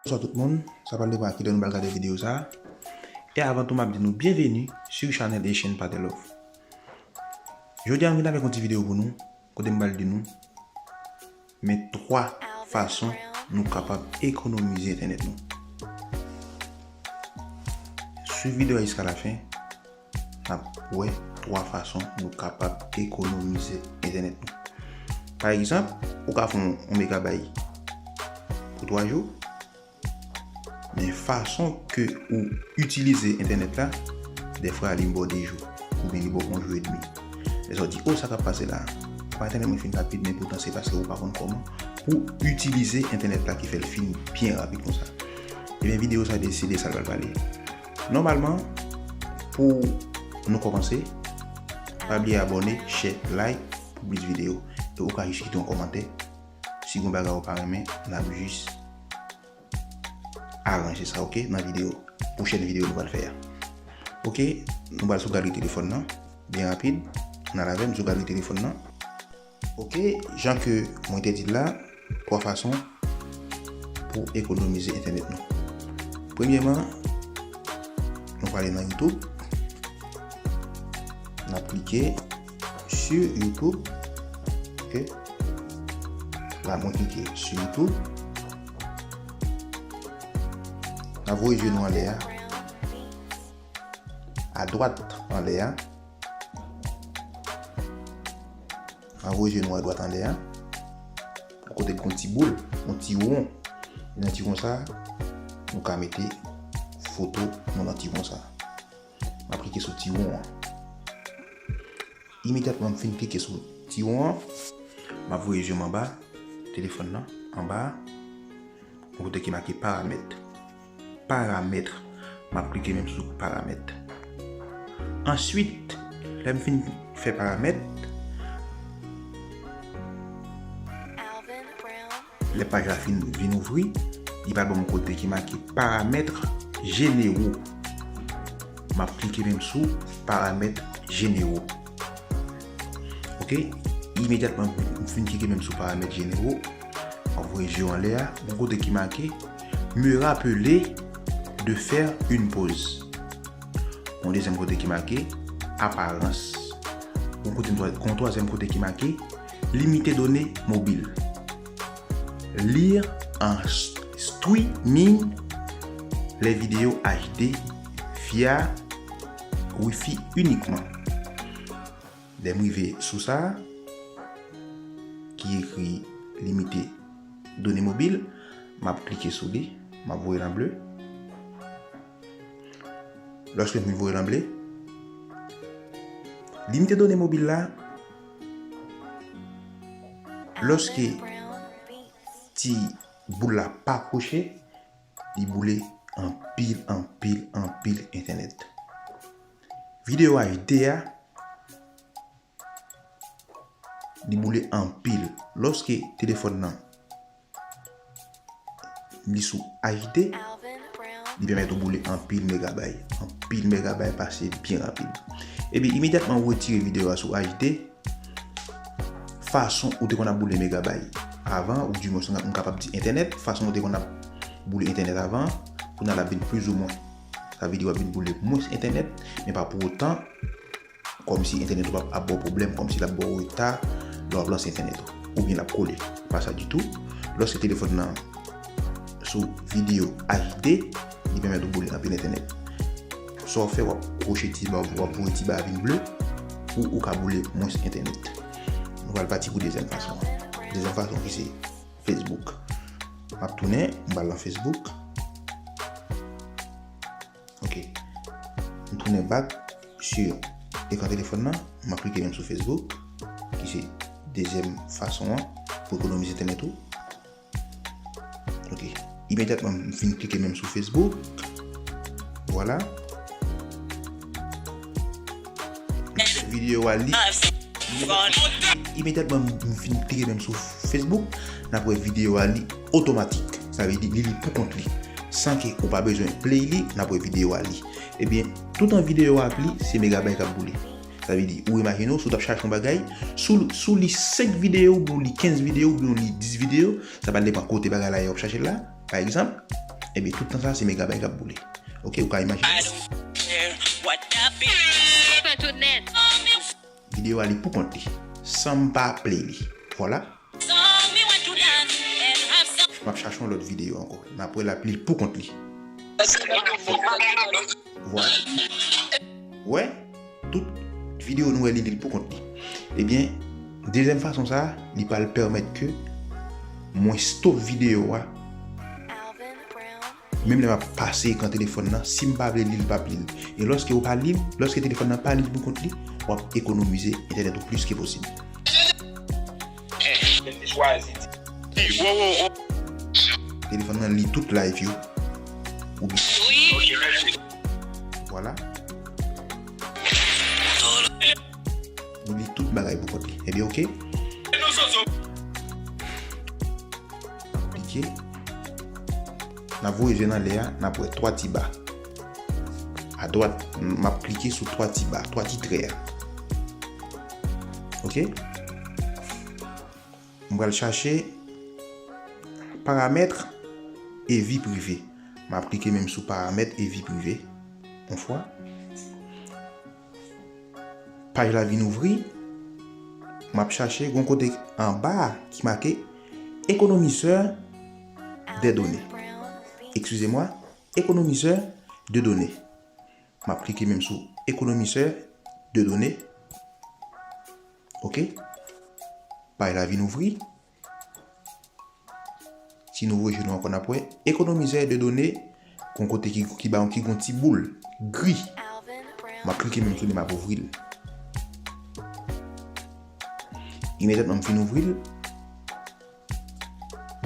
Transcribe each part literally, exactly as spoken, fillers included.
Bonswa tout moun, sa pral depann a kilè nou pral gade videyo sa a. E avan tou, m ap di nou byenveni sou chanèl Haitian Pate Love. Jodi a, m vin avèk yon ti videyo pou nou, kote m pral di nou, men twa fason nou kapab ekonomize entènèt nou. Swiv videyo a jiska lafen, n ap wè twa fason nou kapab ekonomize entènèt nou. Pa egzanp, ou ka fè yon, yon megabay pou twa jou, men fason ke ou itilize entènèt la, dèfwa li ba w de jou, oubyen li ba w yon jou edmi. Lè sa w di, "O, sa k ap pase la a? Apa entènèt mwen fin rapid," men poutan se paske ou pa konn kòman pou w itilize entènèt la ki fè l fin byen rapid konsa. Ebyen, videyo sa a, se de sa l pral pale. Nòmalman, pou nou kòmanse, pa bliye abòne, share, like pou plis videyo. E ou ka jis kite yon kòmantè. Si gen bagay ou pa renmen, n ap jis aranje sa, oke, nan videyo, pwochèn videyo nou pral fè a. Oke, nou pral sou galri telefòn nan, byen rapid. Ann al avè m sou galri telefòn nan. Oke, jan ke mwen te di l la, twa fason pou ekonomize entènèt nou. Premyèman, nou prale nan YouTube. N ap klike sou YouTube. Oke. La, mwen klike sou YouTube. N ap voye je nou anlè a. Adwat anlè a. N ap voye je nou adwat anlè a. Kote k gen yon ti boul, yon ti won. Nan ti won sa, nou ka mete foto nou nan ti won sa. M ap klike sou ti won an. Imedyatman m fin klike sou ti won an, m ap voye je m anba telefòn nan, anba a, yon kote ki make paramèt. Paramèt. M ap klike menm sou paramèt. Answit, lè m fin fè paramèt, lè paj la fin vin ouvri, li pral ban m yon kote ki make paramèt jenero. M ap klike menm sou paramèt jenero. Oke, imedyatman m fin klike menm sou paramèt jenero, m ap voye je w anlè a, yon kote ki make Me rappeler de faire une pause. Yon dezyèm kote ki make aparans. Yon kote, yon twazyèm kote ki make limiter données mobiles. Lire en s- streaming les vidéos H D via Wi-Fi uniquement. Lè m rive sou sa a, ki ekri limiter données mobiles, m ap klike sou li, m ap voye l an ble. Lòske m fin voye l an ble, limiter données mobiles la, lòske ti boul la pa kwoche, li boule anpil, anpil, anpil entènèt. Videyo H D a, li boule anpil. Lòske telefòn nan, li sou H D, li pèmèt ou boule anpil megabay. Anpil megabay pase byen rapid. Ebyen, imedyatman ou retire videyo a sou H D, fason ou te konn ap boule megabay avan, ou di mwens m kapab di entènèt, fason ou te konn ap boule entènèt avan, kounye a l ap vin plizoumwen. Sa vle di w ap vin boule mwens entènèt, men pa pou otan, kòmsi entènèt ou ap, ap ba w pwoblèm, kòmsi l ap ba w reta lè w ap lanse entènèt ou, oubyen l ap kole. Pa sa ditou. Lòske telefòn nan sou videyo H D, li pèmèt ou boule anpil entènèt. Sa w fè, w ap kwoche ti ba, w ap voye ti ba a vin ble pou ou ka boule mwens entènèt. Nou pral pati pou dezyèm fason an. Dezyèm fason ki se Facebook. M ap tounen, m pral nan Facebook. Ok. M tounen back sou ekran telefòn nan, m ap klike menm sou Facebook, ki se dezyèm fason an pou ekonomize entènèt ou. Ok. Imedyatman, m fin klike menm sou Facebook. Vwala. Videyo a li. Imedyatman m fin klike menm sou Facebook, n ap wè videyo a li otomatik. Sa vle di, li li pou kont li. San ke ou pa bezwen play li, n ap wè videyo a li. Ebyen, toutan videyo a ap li, se megabay k ap boule. Sa vle di, ou imajine w, si w t ap chache yon bagay, si w, si w li senk videyo, oubyen w li kenz videyo, oubyen w li dis videyo, sa pral depann kote bagay la ye w ap chache l la. Pa egzanp, Ebyen, tout tan sa, se megabay k ap boule. Oke, ou ka imajine. Videyo a li pou kont li, san m pa play li. Vwala. M ap chache yon lòt videyo ankò. N ap wè l ap li l pou kont li. Vwala. Wè, tout videyo nou wè li li l pou kont li. Ebyen, dezyèm fason sa, li pral pèmèt ke mwen stop videyo a. Menm lè m ap pase ekran telefòn nan, si m pa vle li l, l p ap li l. E lòske ou pa li l, lòske telefòn nan pa li l pou kont li, w ap ekonomize entènèt ou plis ke posib. Telefòn nan li tout live yo. Oubyen. Vwala. Li li tout bagay pou kont li. Ebyen, oke. Klike. N ap voye je n anlè a, n ap wè twa ti ba. Adwat, m ap klike sou twa ti ba, twa ti trè a. Oke? M pral chache paramèt e vi prive. M ap klike menm sou paramèt e vi prive. Yon fwa. Paj la vin ouvri. M ap chache gon kote anba a ki make économiseur de données. Excusez-moi, économiseur de données. M ap klike menm sou économiseur de données. Oke. Paj la vin ouvri. Si nou voye je nou ankò, n ap wè économiseur de données, gon kote ki, ki ba, ki gon ti boul gri. M ap klike menm sou li, m ap ouvri l. Imedyatman m fin ouvri l,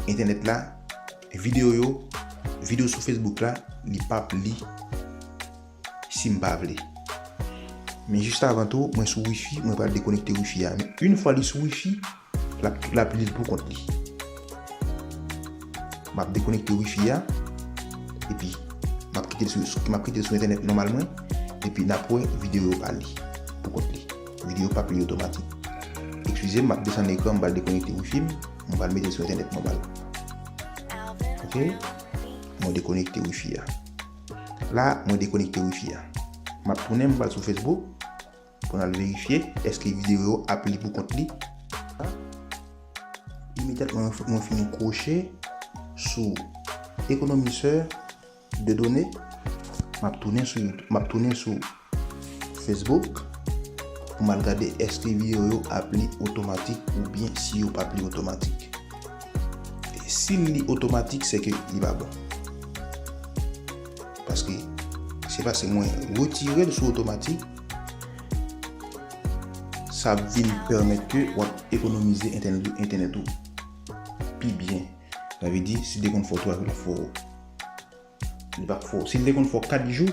entènèt la, videyo yo, videyo sou Facebook la, li p ap li si m pa vle. Men jis avan tou, mwen sou wifi, mwen pral dekonekte wifi a. Men yon fwa li sou wifi, l ap, l ap li l pou kont li. M ap dekonekte wifi a, epi m ap kite l sou, m ap kite l sou entènèt nòmal mwen, epi n ap wè videyo yo pa li pou kont li. Videyo p ap li otomatik. Eskize m, m ap desann ekran, m pral dekonekte wifi m, m pral mete l sou entènèt nòmal. Oke? Mwen dekonekte wifi a. La, mwen dekonekte wifi a. M ap tounen, m pral sou Facebook pou n al verifye èske videyo yo ap li pou kont li. Imedyatman mwen fin kwoche sou économiseur de données, m ap tounen sou, m ap tounen sou Facebook pou m al gade èske videyo yo ap li otomatik oubyen si yo p ap li otomatik. E si l li otomatik, se ke li pa bon. Paske se paske mwen retire l sou otomatik, sa ap vin pèmèt ke w ap ekonomize entènèt, entènèt ou pi byen. Sa vle di, si te konn fè w twa jou, l ap fè w, li p ap fè w. Si l te konn fè w kat jou,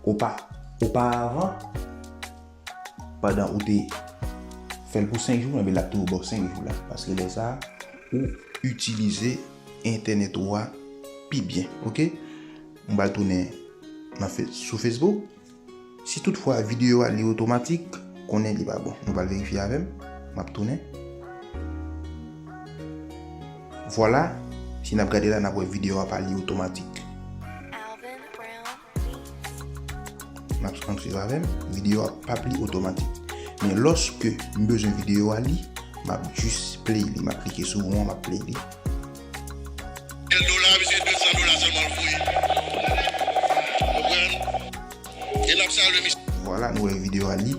opa, oparavan, pandan ou te fè l pou senk jou, enben l ap toujou ba w senk jou la. Paske lè sa a, ou itilize entènèt ou a pi byen, oke? M pral tounen nan fe-, sou Facebook. Si toutfwa videyo a li otomatik, konnen li pa bon. Nou pral verifye avè m. M ap tounen. Vwala, si n ap gade la, n ap wè videyo a pa li otomatik. N ap, ann swiv avè m, videyo a p ap li otomatik. Men lòske m bezwen videyo a li, m ap jis play li, m ap klike sou won, m ap play li. Sèl dola, misye de san dola sèlman l voye. Konprann? E n ap salye misye. Vwala, nou wè videyo a li.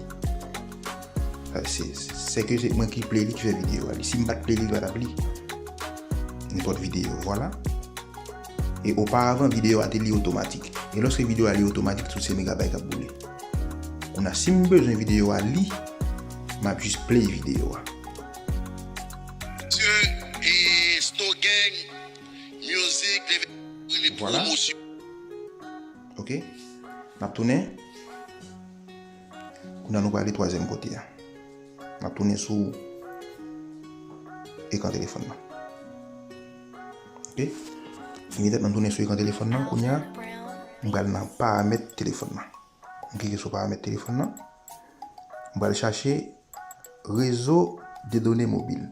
Sa, se, se, se ke se mwen ki play li ki fè videyo a li. Si m pa t play li, li pa t ap li nenpòt videyo. Vwala. E oparavan, videyo a te li otomatik. E lòske videyo a li otomatik, tout se megabay k ap boule. Kounye a, si m bezwen videyo a li, m ap jis play videyo a. Misye, e, Snow Gang, Music, leve, li pwomosyon. Oke. N ap tounen. Kounye a nou prale twazyèm kote a. N ap tounen sou ekran telefòn nan. Oke. Imedyatman m tounen sou ekran telefòn nan, kounye a, m pral nan paramèt telefòn nan. M klike sou paramèt telefòn nan. M pral chache réseau de données mobile.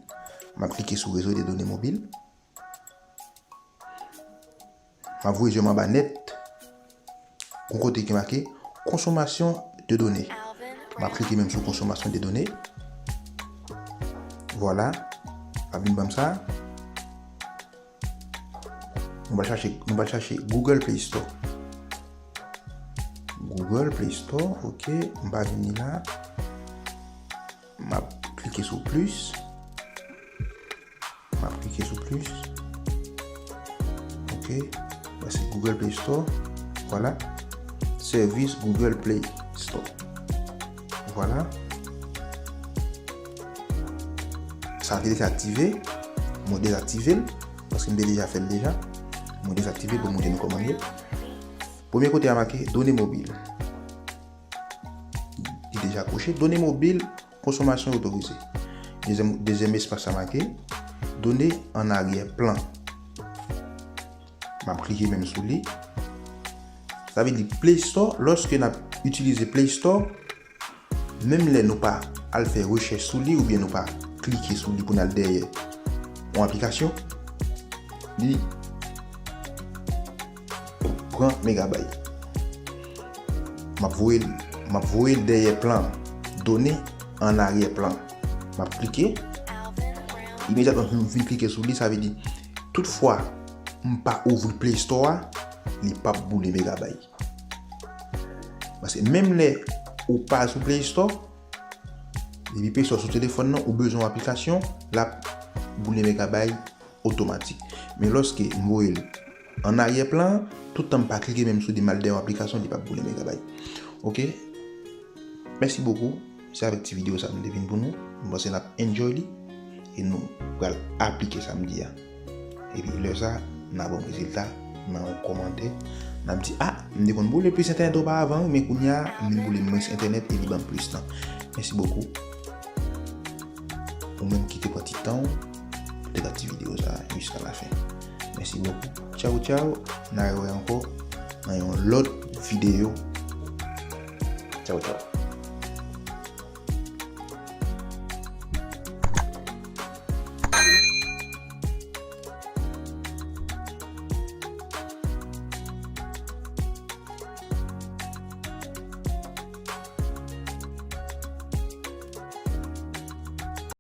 M ap klike sou réseau de données mobile. M ap voye je m anba nèt. Gon kote ki make consommation de données. M ap klike menm sou consommation de données. Vwala. L ap vin ban m sa. Nou pral chache, nou pral chache Google Play Store. Google Play Store, ok. M pa vini la. M ap klike sou plis. M ap klike sou plis. Ok. Sa se Google Play Store. Vwala. Sèvis Google Play Store. Vwala. Sa te deja aktive. Mwen dezaktive l. Paske m te deja fè l deja. Mwen dezaktive l pou montre nou kòman l ye. Premye kote a make done mobil. Li deja koche. Done mobil, konsomasyon otorize. Dezyèm, dezyèm espas la make done an aryè plan. M ap klike menm sou li. Sa vle di Play Store, lòske n ap itilize Play Store, menm lè nou pa al fè rechèch sou li oubyen nou pa klike sou li pou n al dèyè yon aplikasyon, li pran megabay. M ap voye l, m ap voye l dèyè plan, done an aryè plan. M ap klike. Imedyatman m fin klike sou li, sa vle di tout fwa m pa ouvri Play Store a, li p ap boule megabay. Paske menm lè ou pa sou Play Store, depi Play Store sou telefòn nan, ou bezwen yon aplikasyon, l ap boule megabay otomatik. Men lòske m voye l an aryè plan, tout tan m pa klike menm sou li, m al dèyè yon aplikasyon, li p ap boule megabay. Ok? Mèsi bokou. Se avèk ti videyo sa m te vin pou nou. M panse n ap enjoy li. E nou pral aplike sa m di a. Epi lè sa, n a ban m rezilta nan yon kòmantè. N ap di, a, m te konn boule plis entènèt oparavan, wi, men kounye a, m vin boule mwens entènèt e li ban m plis tan. Mèsi bokou. Ou menm ki te pran ti tan w pou te gade ti videyo sa a jiska lafen. Mèsi bokou. Tchaw, tchaw. N a rewè ankò nan yon lòt videyo. Tchaw, tchaw.